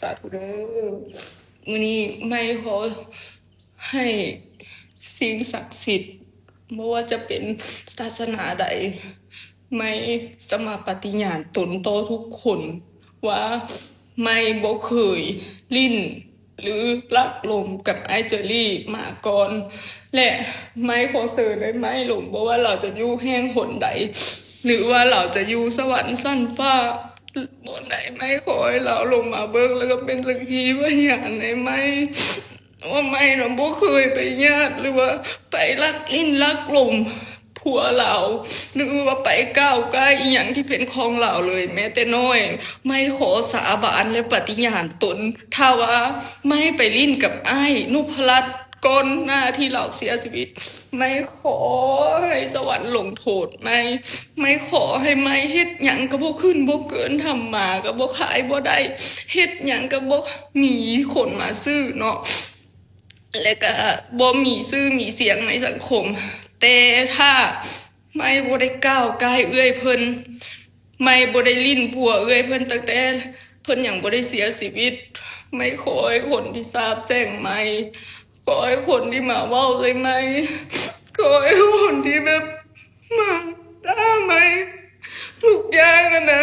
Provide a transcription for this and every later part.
ສາທຸເດີ. ມື້ນີ້ໄມ້ຂໍໃຫ້ສິ່ງສັກສິດ ບໍ່ວ່າຈະເປັນສາສະໜາໃດ ໄມ້ສາມາດປະຕິຍານຕົນຕໍ່ທຸກຄົນວ່າ ໄມ້ບໍ່ເຄີຍຫຼິ້ນ ຫຼື ລັກລົມກັບອ້າຍເຈີຣີມາກ່ອນ ແລະ ໄມ້ຂໍເຊີນໃຫ້ໄມ້ລົງ ບໍ່ວ່າລາວຈະຢູ່ແຫ່ງຫົນໃດ ຫຼືວ່າລາວຈະຢູ່ສະຫວັນຊັ້ນຟ້າບ່ອນໃດ ໄມ້ຂໍໃຫ້ລາວລົງມາເບິ່ງ ແລ້ວກໍເປັນສັກຂີພະຍານໃຫ້ໄມ້ ວ່າໄມ້ນະບໍ່ເຄີຍໄປຍາດ ຫຼືວ່າໄປລັກຫຼິ້ນລັກລົມຜົວລາວ ຫຼືວ່າໄປກ້າວກ່າຍອີ່ຫຍັງທີ່ເປັນຂອງລາວເລີຍແມ້ແຕ່ນ້ອຍ. ໄມ້ຂໍສາບານ ແລະ ປະຕິຍານຕົນ ຖ້າວ່າໄມ້ໄປຫຼິ້ນກັບອ້າຍນົບພະລັດ ກ່ອນໜ້າທີ່ລາວເສຍຊີວິດ ໄມ້ຂໍໃຫ້ສະຫວັນລົງໂທດໄມ້. ໄມ້ຂໍໃຫ້ໄມ້ເຮັດຫຍັງກໍບໍ່ຂຶ້ນບໍ່ເກີນ ທຳມາກໍບໍ່ຂາຍບໍ່ໄດ້ ເຮັດຫຍັງກໍບໍ່ມີຄົນມາຊື້ເນາະ ແລະກະບໍ່ມີຊື່ມີສຽງໃນສັງຄົມ. ແຕ່ຖ້າໄມ້ບໍ່ໄດ້ກ້າວກ່າຍເອື້ອຍເພິ່ນ ໄມ້ບໍ່ໄດ້ຫຼິ້ນຜົວເອື້ອຍເພິ່ນຕັ້ງແຕ່ເພິ່ນຍັງບໍ່ໄດ້ເສຍຊີວິດ ໄມ້ຂໍໃຫ້ຄົນທີ່ສາບແຊ່ງໄມ້ ຂໍໃຫ້ຄົນທີ່ມາເວົ້າໃສ່ໄມ້ ຂໍໃຫ້ຄົນທີ່ແບບ ມາດ່າໄມ້ ທຸກຢ່າງຫັ້ນນະ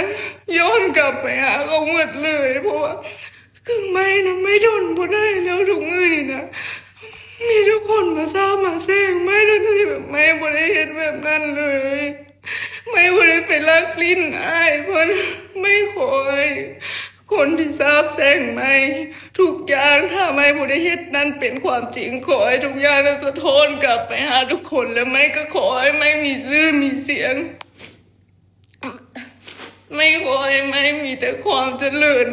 ຍ້ອນກັບໄປຫາເຂົາໝົດເລີຍ ເພາະວ່າຄືໄມ້ນະ ໄມ້ທົນບໍ່ໄດ້ແລ້ວ. ທຸກມື້ນີ້ນະ ມີແຕ່ຄົນມາສາບມາແຊ່ງໄມ້ ທັງໆທີ່ແບບໄມ້ບໍ່ໄດ້ເຮັດແບບນັ້ນເລີຍ ໄມ້ບໍ່ໄດ້ໄປລັກຫຼິ້ນອ້າຍເພິ່ນ. ໄມ້ຂໍໃຫ້ ຄົນທີ່ສາບແຊ່ງໄມ້ທຸກຢ່າງ ຖ້າໄມ້ບໍ່ໄດ້ເຮັດນັ້ນເປັນຄວາມຈິງ ຂໍໃຫ້ທຸກຢ່າງນັ້ນສະທ້ອນກັບໄປຫາທຸກຄົນ ແລະ ໄມ້ກໍຂໍໃຫ້ໄມ້ມີຊື່ມີສຽງ ໄມ້ຂໍໃຫ້ໄມ້ມີແຕ່ຄວາມຈະເລີນ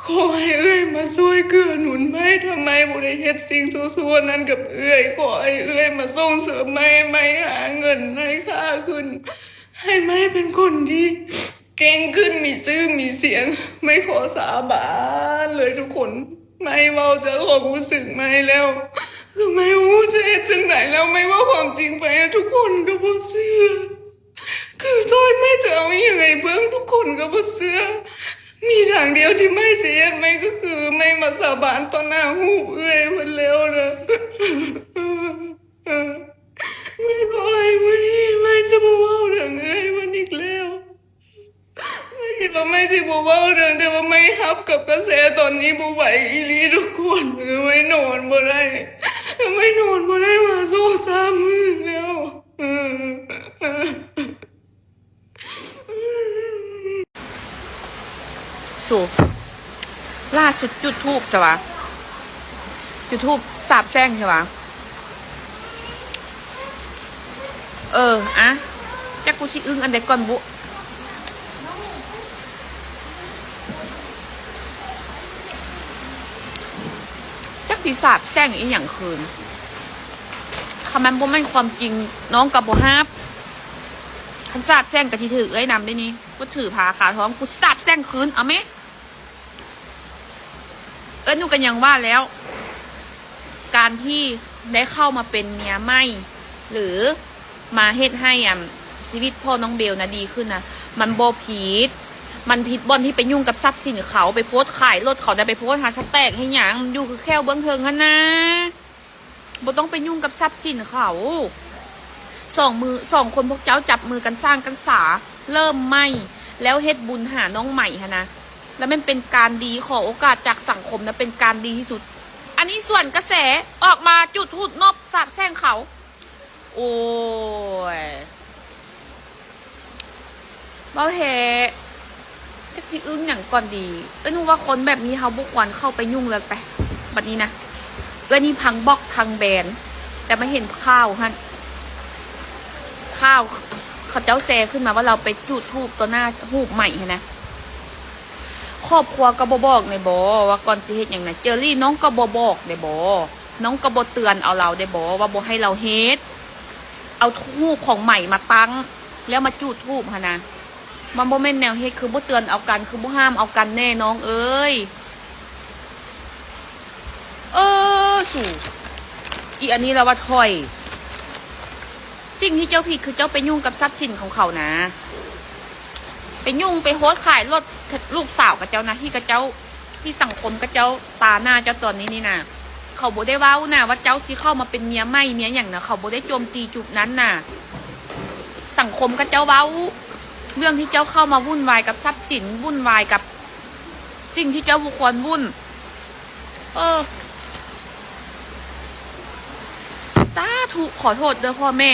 ຂໍໃຫ້ເອື້ອຍມາຊ່ວຍເກື້ອໜູນໄມ້ ຖ້າໄມ້ບໍ່ໄດ້ເຮັດສິ່ງຊົ່ວໆນັ້ນກັບເອື້ອຍ ຂໍໃຫ້ເອື້ອຍມາສົ່ງເສີມໄມ້ ໃຫ້ໄມ້ຫາເງິນໃຫ້ຄ້າຂຶ້ນ ໃຫ້ໄມ້ເປັນຄົນທີ່ ເກັ່ງຂຶ້ນ ມີຊື່ມີສຽງ ໄມ້ຂໍສາບານເລີຍທຸກຄົນ ໄມ້ເວົ້າຈາກຄວາມຮູ້ສຶກໄມ້ແລ້ວ ຄືໄມ້ບໍ່ຮູ້ຈະເຮັດຈັ່ງໃດແລ້ວ ໄມ້ເວົ້າຄວາມຈິງໄປ ທຸກຄົນກໍບໍ່ເຊື່ອ ຄືໂທດ ໄມ້ຈະເອົາອີ່ຫຍັງໃຫ້ເບິ່ງ ທຸກຄົນກໍບໍ່ເຊື່ອ ມີທາງດຽວທີ່ໄມ້ຊິເຮັດ ໄມ້ກໍຄືໄມ້ມາສາບານຕໍ່ໜ້າຮູບເອື້ອຍເພິ່ນແລ້ວນະ. ແມ່ຂໍໃຫ້ມື້ນີ້ແມ່ຈະບໍ່ເວົ້າເລື່ອງເອື້ອຍມັນອີກແລ້ວ. ແມ່ຄິດວ່າແມ່ຊິບໍ່ເວົ້າເລື່ອງ ແຕ່ວ່າແມ່ຮັບກັບກະແສຕອນນີ້ບໍ່ໄຫວອີ່ຫຼີທຸກຄົນ. ແມ່ນອນບໍ່ໄດ້ ແມ່ນອນບໍ່ໄດ້ມາສອງສາມມື້ແລ້ວ. ສູ ລ່າສຸດຈຸດທູບຊະຫວາ ຈຸດທູບສາບແຊ່ງຊະຫວາ. ເອີ ອະ ຈັກກູຊິອຶ້ງອັນໃດກ່ອນບຸ ຈັກຊິສາບແຊ່ງອີ່ຫຍັງຄືນ. ຄັນມັນບໍ່ແມ່ນຄວາມຈິງ ນ້ອງກໍບໍ່ຮັບ. ຄັນສາບແຊ່ງກໍຊິຖືກເອື້ອຍນຳເດ້ນີ້. ກູຖືຜ້າຂາວທອງ ກູສາບແຊ່ງຄືນ ເອົາແມ. ເອີ ໜູກໍຍັງວ່າແລ້ວ ການທີ່ໄດ້ເຂົ້າມາເປັນເມຍໃໝ່ ຫຼື ມາເຮັດໃຫ້ ອັນ ຊີວິດພໍ່ນ້ອງເບວນະດີຂຶ້ນນະ ມັນບໍ່ຜິດ. ມັນຜິດບ່ອນທີ່ໄປຫຍຸ້ງກັບຊັບສິນເຂົາ ໄປໂພສຂາຍລົດເຂົານະ ໄປໂພສຫາສະແຕັກເຮັດຫຍັງ ມັນຢູ່ຄືແຂ້ວເບື້ອງເທິງຫັ້ນນະ. ບໍ່ຕ້ອງໄປຫຍຸ້ງກັບຊັບສິນເຂົາ. ສອງມື ສອງຄົນພວກເຈົ້າຈັບມືກັນສ້າງກັນສາເລີ່ມໃໝ່ ແລ້ວເຮັດບຸນຫານ້ອງໃໝ່ຫັ້ນນະ ແລ້ວແມ່ນເປັນການດີ. ຂໍໂອກາດຈາກສັງຄົມນະ ເປັນການດີທີ່ສຸດ. ອັນນີ້ສວນກະແສ ອອກມາຈຸດທູບນົບສາບແຊ່ງເຂົາ. ໂອ້ຍ. ເວົ້າແທ້ ຈັກຊິອຶ້ງຫຍັງກ່ອນດີ. ເອື້ອຍຮູ້ວ່າຄົນແບບນີ້ເຮົາບໍ່ຄວນເຂົ້າໄປຫຍຸ້ງເລີຍໄປ. ບັດນີ້ນະ ເອື້ອຍນີ້ທັງບລັອກທັງແບນ ແຕ່ມາເຫັນຂ່າວຫັ້ນ ຂ່າວເຂົາເຈົ້າແຊຂຶ້ນມາວ່າລາວໄປຈູດທູບຕໍ່ໜ້າຮູບໃໝ່ຫັ້ນນະ. ຄອບຄົວກໍບໍ່ບອກແດ່ບໍວ່າກ່ອນຊິເຮັດຫຍັງນະ. ເຈີຣີນ້ອງກໍບໍ່ບອກແດ່ບໍ ນ້ອງກໍບໍ່ເຕືອນເອົາລາວແດ່ບໍວ່າບໍ່ໃຫ້ລາວເຮັດ. ເອົາຮູບຂອງໃໝ່ມາຕັ້ງ ແລ້ວມາຈູດທູບຫັ້ນນະ. ມັນບໍ່ແມ່ນແນວເຮັດ ຄືບໍ່ເຕືອນເອົາກັນ ຄືບໍ່ຫ້າມເອົາກັນແດ່ນ້ອງເອີຍ. ເອີ ສູ ອີອັນນີ້ລະວ່າຖອຍ. ສິ່ງທີ່ເຈົ້າຜິດຄືເຈົ້າໄປຫຍຸ້ງກັບຊັບສິນຂອງເຂົານະ ໄປຫຍຸ້ງໄປໂພສຂາຍລົດລູກສາວຂະເຈົ້ານະ ທີ່ຂະເຈົ້າ ທີ່ສັງຄົມຂະເຈົ້າຕາໜ້າເຈົ້າຕອນນີ້ນີ້ນະ ເຂົາບໍ່ໄດ້ເວົ້ານະວ່າເຈົ້າຊິເຂົ້າມາເປັນເມຍໃໝ່ເມຍຫຍັງນະ ເຂົາບໍ່ໄດ້ໂຈມຕີຈຸດນັ້ນນະ. ສັງຄົມຂະເຈົ້າເວົ້າເລື່ອງທີ່ເຈົ້າເຂົ້າມາວຸ່ນວາຍກັບຊັບສິນ ວຸ່ນວາຍກັບສິ່ງທີ່ເຈົ້າບໍ່ຄວນວຸ່ນ. ເອີ ສາທຸ ຂໍໂທດເດີພໍ່ແມ່.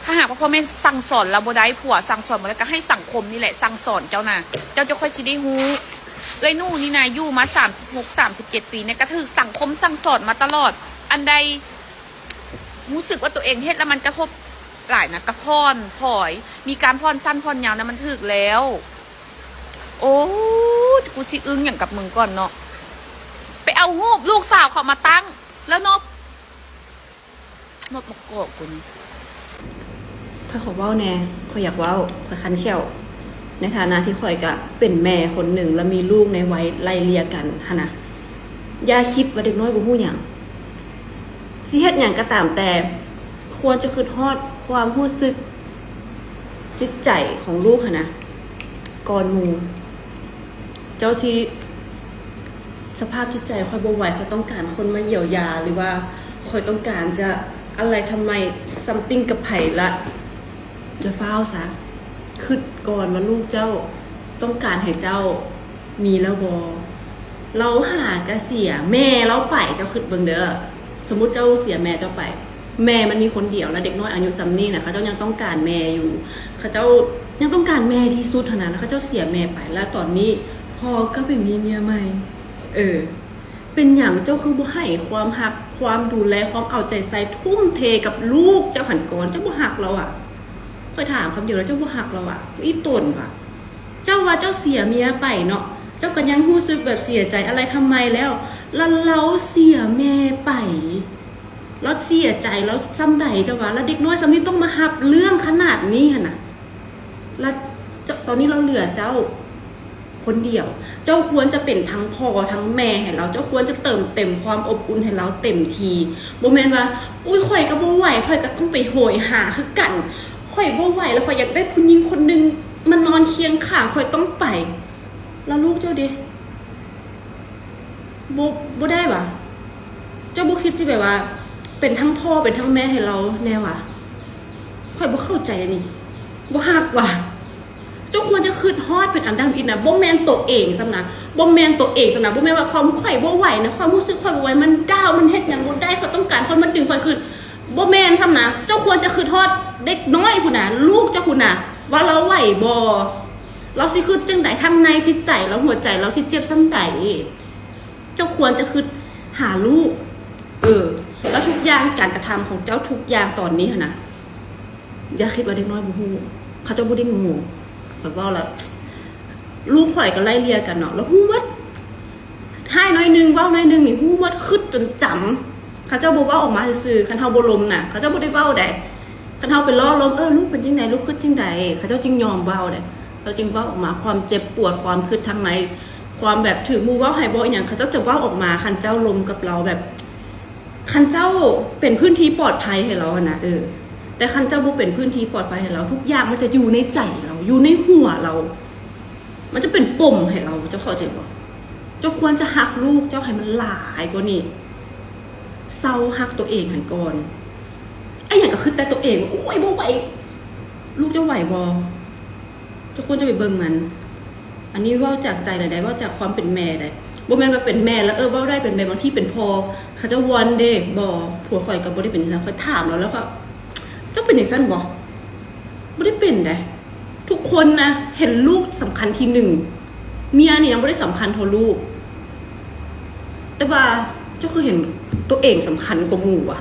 ຖ້າຫາກວ່າພໍ່ແມ່ສັ່ງສອນລາວບໍ່ໄດ້ ຜົວສັ່ງສອນບໍ່ໄດ້ ກໍໃຫ້ສັງຄົມນີ້ແຫຼະສັ່ງສອນເຈົ້ານະ ເຈົ້າ ເຈົ້າຄ່ອຍຊິໄດ້ຮູ້. ເອື້ອຍໜູ່ນີ້ນະ ຢູ່ມາສາມສິບຫົກ ສາມສິບເຈັດປີນີ້ ກໍຖືກສັງຄົມສັ່ງສອນມາຕະຫຼອດ. ອັນໃດຮູ້ສຶກວ່າຕົວເອງເຮັດແລ້ວມັນກະທົບຫຼາຍນະ ກໍຜ່ອນຜ່ອຍ ມີການຜ່ອນສັ້ນຜ່ອນຍາວນະ ມັນຖືກແລ້ວ. ໂອ້ຍ ກູຊິອຶ້ງຫຍັງກັບມຶງກ່ອນເນາະ ໄປເອົາຮູບລູກສາວເຂົາມາຕັ້ງແລ້ວເນາະ. ໝົດມາກອກກູນີ້. ຂ້ອຍຂໍເວົ້າແດ່ ຂ້ອຍຢາກເວົ້າ ຂ້ອຍຄັນແຂ້ວ ໃນຖານະທີ່ຂ້ອຍກະເປັນແມ່ຄົນໜຶ່ງ ແລະ ມີລູກໃນໄວໄລ່ເລ່ຍກັນຫັ້ນນະ. ຢ່າຄິດວ່າເດັກນ້ອຍບໍ່ຮູ້ຫຍັງ. ຊິເຮັດຫຍັງກໍຕາມແຕ່ ຄວນຈະຄິດຮອດຄວາມຮູ້ສຶກຈິດໃຈຂອງລູກຫັ້ນນະ ກ່ອນໝູ່. ເຈົ້າຊິ ສະພາບຈິດໃຈຂ້ອຍບໍ່ໄຫວ ຂ້ອຍຕ້ອງການຄົນມາຢຽວຢາ ຫຼືວ່າຂ້ອຍຕ້ອງການຈະອາໄລທຳໄມ something ກັບໃຜລະ. ຢ່າຟ້າວຊະ ຄິດກ່ອນວ່າລູກເຈົ້າຕ້ອງການໃຫ້ເຈົ້າມີແລ້ວບໍ່. ລາວຫາກະເສຍແມ່ລາວໄປ ເຈົ້າຄິດເບິ່ງເດີ. ສົມມຸດເຈົ້າເສຍແມ່ເຈົ້າໄປ ແມ່ມັນມີຄົນດຽວ ແລະ ເດັກນ້ອຍອາຍຸຊ່ຳນີ້ນະ ເຂົາເຈົ້າຍັງຕ້ອງການແມ່ຢູ່ ເຂົາເຈົ້າຍັງຕ້ອງການແມ່ທີ່ສຸດຫັ້ນນະ ແລ້ວເຂົາເຈົ້າເສຍແມ່ໄປ ແລ້ວຕອນນີ້ພໍ່ກໍໄປມີເມຍໃໝ່. ເອີ ເປັນຫຍັງເຈົ້າຄືບໍ່ໃຫ້ຄວາມຮັກ ຄວາມດູແລ ຄວາມເອົາໃຈໃສ່ ທຸ່ມເທກັບລູກເຈົ້າຫັ້ນກ່ອນ? ເຈົ້າບໍ່ຮັກລາວຫວາ? ຂ້ອຍຖາມຄຳດຽວ ແລ້ວເຈົ້າບໍ່ຮັກລາວຫວາ? ອີ່ຕົນຫວາ? ເຈົ້າວ່າເຈົ້າເສຍເມຍໄປເນາະ ເຈົ້າກໍຍັງຮູ້ສຶກແບບເສຍໃຈອາໄລທຳໄມແລ້ວ ແລ້ວລາວເສຍແມ່ໄປ ລາວເສຍໃຈລາວຊ່ຳໃດເຈົ້າວ່າ? ແລ້ວເດັກນ້ອຍຊ່ຳນີ້ຕ້ອງມາຮັບເລື່ອງຂະໜາດນີ້ຫັ້ນນະ. ແລ້ວເຈົ້າ ຕອນນີ້ລາວເຫຼືອເຈົ້າຄົນດຽວ ເຈົ້າຄວນຈະເປັນທັງພໍ່ທັງແມ່ໃຫ້ລາວ ເຈົ້າຄວນຈະເຕີມເຕັມຄວາມອົບອຸ່ນໃຫ້ລາວເຕັມທີ່. ບໍ່ແມ່ນວ່າ ໂອ້ຍ ຂ້ອຍກໍບໍ່ໄຫວ ຂ້ອຍກໍຕ້ອງໄປໂຫຍຫາຄືກັນ ຂ້ອຍບໍ່ໄຫວ ແລ້ວຂ້ອຍຢາກໄດ້ຜູ້ຍິງຄົນໜຶ່ງມານອນຄຽງຂ້າງ ຂ້ອຍຕ້ອງໄປ. ແລ້ວລູກເຈົ້າເດ? ບໍ່ ບໍ່ໄດ້ຫວາ? ເຈົ້າບໍ່ຄິດຈະແບບວ່າເປັນທັງພໍ່ເປັນທັງແມ່ໃຫ້ລາວແດ່ຫວາ? ຂ້ອຍບໍ່ເຂົ້າໃຈອັນນີ້ ບໍ່ຮັກຫວາ? ເຈົ້າຄວນຈະຄິດຮອດເປັນອັນດັບອີກນະ ບໍ່ແມ່ນໂຕເອງຊ້ຳນະ ບໍ່ແມ່ນໂຕເອງຊ້ຳນະ ບໍ່ແມ່ນວ່າຄວາມຂ້ອຍບໍ່ໄຫວນະ ຄວາມຮູ້ສຶກຂ້ອຍບໍ່ໄຫວ ມັນດາວ ມັນເຮັດຫຍັງບໍ່ໄດ້ ຂ້ອຍຕ້ອງການຄົນມາດຶງຂ້ອຍຂຶ້ນ ບໍ່ແມ່ນຊ້ຳນະ. ເຈົ້າຄວນຈະຄິດຮອດເດັກນ້ອຍພຸ້ນນະ ລູກເຈົ້າພຸ້ນນະ ວ່າລາວໄຫວບໍ່? ລາວຊິຄິດຈັ່ງໃດ? ທາງໃນຈິດໃຈລາວ ຫົວໃຈລາວຊິເຈັບສ່ຳໃດ? ເຈົ້າຄວນຈະຄິດຫາລູກ. ເອີ ແລ້ວທຸກຢ່າງການກະທຳຂອງເຈົ້າທຸກຢ່າງຕອນນີ້ຫັ້ນນະ ຢ່າຄິດວ່າເດັກນ້ອຍບໍ່ຮູ້ ເຂົາເຈົ້າບໍ່ໄດ້ໂງ່. ຂ້ອຍເວົ້າແລ້ວ ລູກຂ້ອຍກໍໄລ່ເລ່ຍກັນເນາະ ລາວຮູ້ໝົດ. ຮ້າຍໜ້ອຍໜຶ່ງ ເວົ້າໜ້ອຍໜຶ່ງນີ້ຮູ້ໝົດ ຄິດຈົນຈຳ. ເຂົາເຈົ້າບໍ່ເວົ້າອອກມາຊື່ໆ ຄັນເຮົາບໍ່ລົມນະ ເຂົາເຈົ້າບໍ່ໄດ້ເວົ້າໃດ. ຄັນເຮົາໄປລໍ້ລົມ ເອີ ລູກເປັນຈັ່ງໃດ ລູກຄິດຈັ່ງໃດ ເຂົາເຈົ້າຈຶ່ງຍອມເວົ້າເດ້ ເຂົາຈຶ່ງເວົ້າອອກມາ ຄວາມເຈັບປວດ ຄວາມຄິດທາງໃນ ຄວາມແບບຖືກໝູ່ເວົ້າໃຫ້ບໍ່ອີ່ຫຍັງ ເຂົາເຈົ້າຈະເວົ້າອອກມາ ຄັນເຈົ້າລົມກັບລາວ ແບບ ຄັນເຈົ້າເປັນພື້ນທີ່ປອດໄພໃຫ້ລາວຫັ້ນນະ. ເອີ ແຕ່ຄັນເຈົ້າບໍ່ເປັນພື້ນທີ່ປອດໄພໃຫ້ລາວ ທຸກຢ່າງມັນຈະຢູ່ໃນໃຈລາວ ຢູ່ໃນຫົວລາວ ມັນຈະເປັນປົມໃຫ້ລາວ ເຈົ້າເຂົ້າໃຈບໍ່? ເຈົ້າຄວນຈະຮັກລູກເຈົ້າໃຫ້ມັນຫຼາຍກວ່ານີ້ ເຊົາຮັກຕົວເອງຫັ້ນກ່ອນ. ອີ່ຫຍັງກໍຄິດແຕ່ຕົວເອງ ໂອ້ຍ ບໍ່ໄຫວ. ລູກເຈົ້າໄຫວບໍ່? ເຈົ້າຄວນຈະໄປເບິ່ງມັນ. ອັນນີ້ເວົ້າຈາກໃຈເລີຍໃດ໋ ເວົ້າຈາກຄວາມເປັນແມ່ໃດ໋ ບໍ່ແມ່ນວ່າເປັນແມ່ແລ້ວ ເອີ ເວົ້າໄດ້ ເປັນແມ່ ບາງທີເປັນພໍ່ ເຂົາເຈົ້າວອນເດ້. ບໍ່ ຜົວຂ້ອຍກໍບໍ່ໄດ້ເປັນຈັ່ງຊັ້ນ ຂ້ອຍຖາມລາວແລ້ວວ່າ ເຈົ້າເປັນຈັ່ງຊັ້ນບໍ່? ບໍ່ໄດ້ເປັນໃດ໋. ທຸກຄົນນະ ເຫັນລູກສຳຄັນທີໜຶ່ງ ເມຍນີ້ຍັງບໍ່ໄດ້ສຳຄັນເທົ່າລູກ. ແຕ່ວ່າເຈົ້າຄືເຫັນຕົວເອງສຳຄັນກວ່າໝູ່ຫວາ?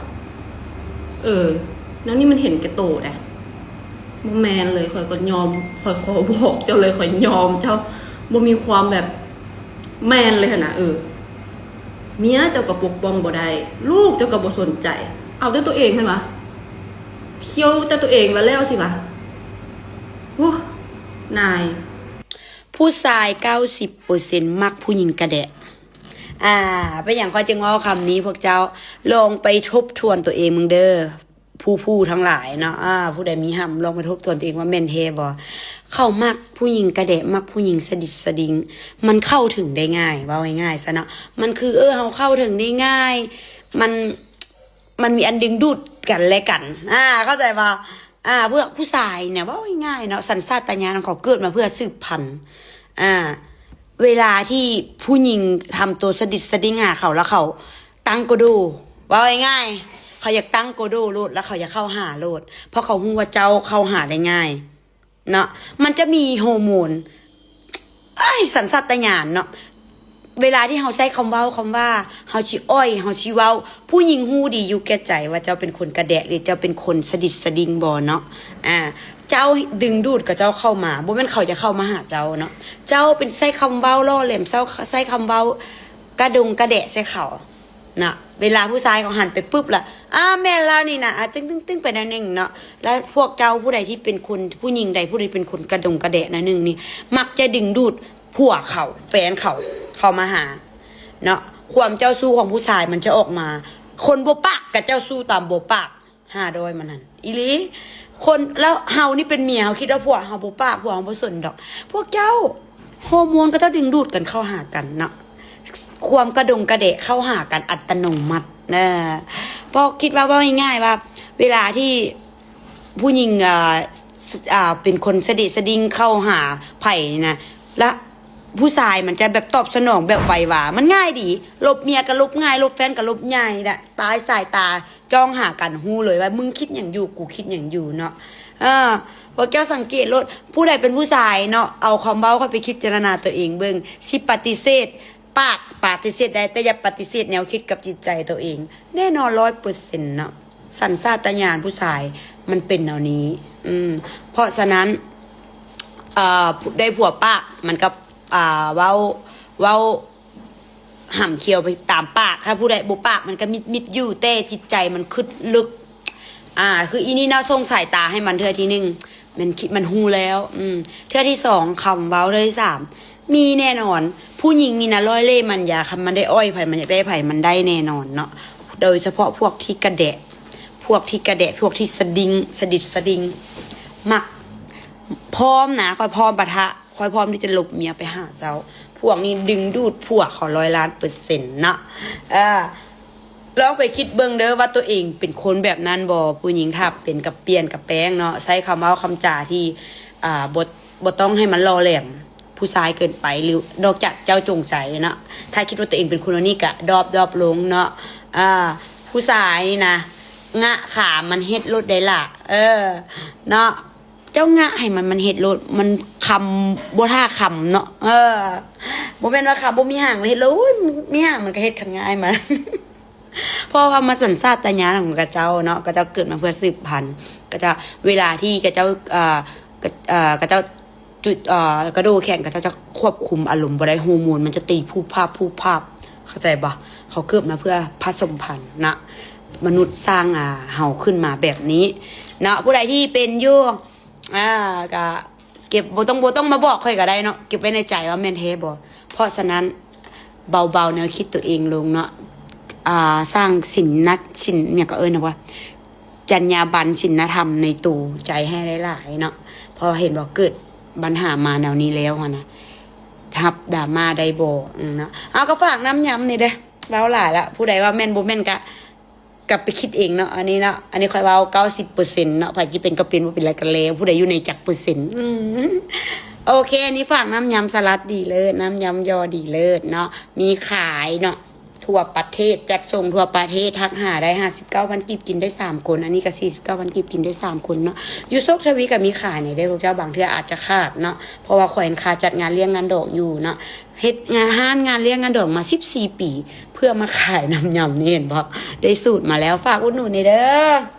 ເອີ ແນວນີ້ມັນເຫັນແກ່ໂຕໃດ໋. ບໍ່ແມ່ນເລີຍ ຂ້ອຍກໍຍອມ ຂ້ອຍຂໍບອກເຈົ້າເລີຍ ຂ້ອຍຍອມເຈົ້າ ບໍ່ມີຄວາມແບບແມ່ນເລີຍຫັ້ນນະ. ເອີ ເມຍເຈົ້າກໍປົກປ້ອງບໍ່ໄດ້ ລູກເຈົ້າກໍບໍ່ສົນໃຈ ເອົາແຕ່ຕົວເອງຫັ້ນຫວາ? ທ່ຽວແຕ່ຕົວເອງລະແລ້ວຊິຫວາ? ໂອ້ ນາຍ. ຜູ້ຊາຍເກົ້າສິບເປີເຊັນມັກຜູ້ຍິງກະແດະ. ອາ ເປັນຫຍັງຂ້ອຍຈຶ່ງເວົ້າຄຳນີ້ ພວກເຈົ້າລອງໄປທົບທວນຕົວເອງເບິ່ງເດີ້. ຜູ້ໆທັງຫຼາຍເນາະ ອາ ຜູ້ໃດມີຫ້ຳລອງມາທົບທວນຕົວເອງວ່າແມ່ນແທ້ບໍ່? ເຂົາມັກຜູ້ຍິງກະແດະ ມັກຜູ້ຍິງສະດິດສະດິງ ມັນເຂົ້າເຖິງໄດ້ງ່າຍ ເວົ້າງ່າຍໆຊະເນາະ ມັນຄື ເອີ ເຮົາເຂົ້າເຖິງໄດ້ງ່າຍ ມັນ ມັນມີອັນດຶງດູດກັນແລະກັນ ອາ ເຂົ້າໃຈບໍ່? ອາ ພວກຜູ້ຊາຍນີ້ ເວົ້າງ່າຍໆເນາະ ສັນຊາດຕະຍານຂອງເຂົາເກີດມາເພື່ອສືບພັນ ອາ ເວລາທີ່ຜູ້ຍິງທຳຕົວສະດິດສະດິງຫາເຂົາ ແລ້ວເຂົາຕັ້ງໂກໂດ ເວົ້າງ່າຍໆ ເຂົາຢາກຕັ້ງໂກໂດໂລດ ແລ້ວເຂົາຢາກເຂົ້າຫາໂລດ ເພາະເຂົາຮູ້ວ່າເຈົ້າເຂົ້າຫາໄດ້ງ່າຍເນາະ ມັນຈະມີໂຮໂມນ ອ້າຍ ສັນຊາດຕະຍານເນາະ ເວລາທີ່ເຮົາໃຊ້ຄຳເວົ້າຄຳວ່າ ເຮົາຊິອ້ອຍ ເຮົາຊິເວົ້າ ຜູ້ຍິງຮູ້ດີຢູ່ແກ່ໃຈວ່າເຈົ້າເປັນຄົນກະແດະ ຫຼື ເຈົ້າເປັນຄົນສະດິດສະດິງບໍ່ເນາະ ອາ ເຈົ້າດຶງດູດຂະເຈົ້າເຂົ້າມາ ບໍ່ແມ່ນເຂົາຈະເຂົ້າມາຫາເຈົ້າເນາະ ເຈົ້າເປັນໃຊ້ຄຳເວົ້າຫຼໍ່ແຫຼມ ເຈົ້າໃຊ້ຄຳເວົ້າກະດົງກະແດະໃສ່ເຂົານະ ເວລາຜູ້ຊາຍເຂົາຫັນໄປປຶບລະ ອາ ແມ່ນລາວນີ້ນະ ອາ ຕຶງໆໆ ໄປໜ້ອຍໜຶ່ງເນາະ ແລະ ພວກເຈົ້າຜູ້ໃດທີ່ເປັນຄົນ ຜູ້ຍິງໃດຜູ້ໃດເປັນຄົນກະດົງກະແດະໜ້ອຍໜຶ່ງນີ້ ມັກຈະດຶງດູດຜົວເຂົາ ແຟນເຂົາເຂົ້າມາຫາເນາະ ຄວາມເຈົ້າຊູ້ຂອງຜູ້ຊາຍມັນຈະອອກມາ ຄົນບໍ່ປາກກະເຈົ້າຊູ້ຕາມບໍ່ປາກ ຫາດອຍມັນຫັ້ນ ອີ່ຫຼີ ຄົນ ແລ້ວເຮົານີ້ເປັນເມຍ ເຮົາຄິດວ່າຜົວເຮົາບໍ່ປາກ ຜົວເຮົາບໍ່ສົນດອກ ພວກເຈົ້າ ໂຮໂມນຂະເຈົ້າດຶງດູດກັນເຂົ້າຫາກັນເນາະ ຄວາມກະດົງກະແດະເຂົ້າຫາກັນອັດຕະໂນມັດ ເອີ ເພາະຄິດວ່າ ເວົ້າງ່າຍໆວ່າ ເວລາທີ່ຜູ້ຍິງ ເອີ ເປັນຄົນສະດິດສະດິງເຂົ້າຫາໃຜນີ້ນະ ລະຜູ້ຊາຍມັນຈະແບບຕອບສະໜອງແບບໄວວາ ມັນງ່າຍດີ ຫຼົບເມຍກະຫຼົບງ່າຍ ຫຼົບແຟນກະຫຼົບງ່າຍ ລະຕາຍສາຍຕາ ຈ້ອງຫາກັນ ຮູ້ເລີຍວ່າມຶງຄິດຫຍັງຢູ່ ກູຄິດຫຍັງຢູ່ເນາະ ເອີ ພວກເຈົ້າສັງເກດໂລດ ຜູ້ໃດເປັນຜູ້ຊາຍເນາະ ເອົາຄຳເວົ້າຂ້ອຍໄປພິຈາລະນາຕົວເອງເບິ່ງ ຊິປະຕິເສດ ປາກປະຕິເສດໄດ້ ແຕ່ຢ່າປະຕິເສດແນວຄິດກັບຈິດໃຈຕົວເອງ ແນ່ນອນຮ້ອຍເປີເຊັນເນາະ ສັນຊາດຕະຍານຜູ້ຊາຍມັນເປັນແນວນີ້ ອືມ ເພາະສະນັ້ນ ເອີ ໄດ້ຜົວປາກ ມັນກໍ ອ່າ ເວົ້າ ເວົ້າ ຫຳຂຽວໄປຕາມປາກ ຖ້າຜູ້ໃດບໍ່ປາກມັນກໍມິດໆຢູ່ ແຕ່ຈິດໃຈມັນຄຶດເລິກ ອ່າ ຄືອີນີ້ເນາະ ສົ່ງສາຍຕາໃຫ້ມັນເທື່ອທີໜຶ່ງ ມັນຄິດ ມັນຮູ້ແລ້ວ ອືມ ເທື່ອທີສອງຄຳເວົ້າ ເທື່ອທີສາມມີແນ່ນອນ ຜູ້ຍິງນີ້ນະ ລ້ອຍເລ່ມັນຢາ ຄັນມັນໄດ້ອ້ອຍໃຜ ມັນຢາກໄດ້ໃຜ ມັນໄດ້ແນ່ນອນເນາະ ໂດຍສະເພາະພວກທີ່ກະແດະ ພວກທີ່ກະແດະ ພວກທີ່ສະດິງ ສະດິດສະດິງ ມັກ ພ້ອມນະ ຂ້ອຍພ້ອມປະທະ ຂ້ອຍພ້ອມທີ່ຈະຫຼົບເມຍໄປຫາເຈົ້າ ພວກນີ້ດຶງດູດຜົວເຂົາຮ້ອຍລ້ານເປີເຊັນເນາະ ເອີ ລອງໄປຄິດເບິ່ງເດີວ່າຕົວເອງເປັນຄົນແບບນັ້ນບໍ່ ຜູ້ຍິງຖ້າເປັນກະປ່ຽນກະແປງເນາະ ໃຊ້ຄຳເວົ້າຄຳຈາທີ່ ອ່າ ບໍ່ ບໍ່ຕ້ອງໃຫ້ມັນຫຼໍ່ແຫຼມ ຜູ້ຊາຍເກີນໄປ ຫຼື ນອກຈາກເຈົ້າຈົງໃຈເນາະ ຖ້າຄິດວ່າຕົວເອງເປັນຄົນແນວນີ້ກະດອບ ດອບລົງເນາະ ອ່າ ຜູ້ຊາຍນີ້ນະ ງະຂາມັນເຮັດໂລດໄດ໋ລະ ເອີ ເນາະ ເຈົ້າງະໃຫ້ມັນ ມັນເຮັດໂລດ ມັນຄຳບໍ່ຖ້າຄຳເນາະ ເອີ ບໍ່ແມ່ນວ່າຄຳບໍ່ມີຫາງເຮັດໂລດ ໂອ້ຍ ມີຫາງມັນກະເຮັດຄັນງ່າຍມັນ ເພາະວ່າມັນສັນຊາດຕະຍານຂອງຂະເຈົ້າເນາະ ຂະເຈົ້າເກີດມາເພື່ອສືບພັນ ຂະເຈົ້າ ເວລາທີ່ຂະເຈົ້າ ເອີ ຂະເຈົ້າຈຸດ ເອີ ກະໂດແຂນ ຂະເຈົ້າຈະຄວບຄຸມອາລົມບໍ່ໄດ້ ໂຮໂມນມັນຈະຕີຜູບພາບຜູບພາບ ເຂົ້າໃຈບໍ່? ເຂົາເກີດມາເພື່ອປະສົມພັນນະ ມະນຸດສ້າງ ອ່າ ເຮົາຂຶ້ນມາແບບນີ້ເນາະ ຜູ້ໃດທີ່ເປັນຢູ່ ອ່າ ກະ ເກັບ ບໍ່ຕ້ອງ ບໍ່ຕ້ອງມາບອກຂ້ອຍກະໄດ້ເນາະ ເກັບໄວ້ໃນໃຈວ່າແມ່ນແທ້ບໍ່ ເພາະສະນັ້ນ ເບົາໆແນວຄິດຕົວເອງລົງເນາະ ອ່າ ສ້າງສິນນະ ສິນ ຫຍັງກໍເອີ້ນວ່າ ຈັນຍາບັນ ສິນນະທຳໃນໂຕໃຈໃຫ້ຫຼາຍໆເນາະ ເພາະເຫັນບໍ່ ເກີດບັນຫາມາແນວນີ້ແລ້ວຫັ້ນນະ ຮັບດຣາມາໄດ້ບໍ່ ອືມ ເນາະ ເອົາ ກໍຝາກນຳຍຳນີ້ເດີ້ ເວົ້າຫຼາຍລະ ຜູ້ໃດວ່າແມ່ນບໍ່ແມ່ນກະ ກັບໄປຄິດເອງເນາະ ອັນນີ້ເນາະ ອັນນີ້ຂ້ອຍເວົ້າເກົ້າສິບເປີເຊັນເນາະ ໃຜຊິເປັນກໍເປັນ ບໍ່ເປັນໄລກໍແລ້ວ ຜູ້ໃດຢູ່ໃນຈັກເປີເຊັນ ອືມ ໂອເຄ ອັນນີ້ຝາກນຳຍຳສະຫຼັດດີເລີດ ນຳຍຳຍໍດີເລີດເນາະ ມີຂາຍເນາະ ທົ່ວປະເທດ ຈັດສົ່ງທົ່ວປະເທດ ທັກຫາໄດ້ ຫ້າສິບເກົ້າພັນກີບ ກິນໄດ້ສາມຄົນ ອັນນີ້ກໍ ສີ່ສິບເກົ້າພັນກີບ ກິນໄດ້ສາມຄົນເນາະ ຢູ່ໂຊກທະວີກໍມີຂາຍນີ້ເດ້ພວກເຈົ້າ ບາງເທື່ອອາດຈະຂາດເນາະ ເພາະວ່າຂ້ອຍເຫັນຄ່າຈັດງານລ້ຽງງານດອງຢູ່ເນາະ ເຮັດງານ ຮ້ານງານລ້ຽງງານດອງມາສິບສີ່ປີ ເພື່ອມາຂາຍນ້ຳຍຳນີ້ ເຫັນບໍ່ ໄດ້ສູດມາແລ້ວ ຝາກອຸດໜູນແດ່ເດີ້.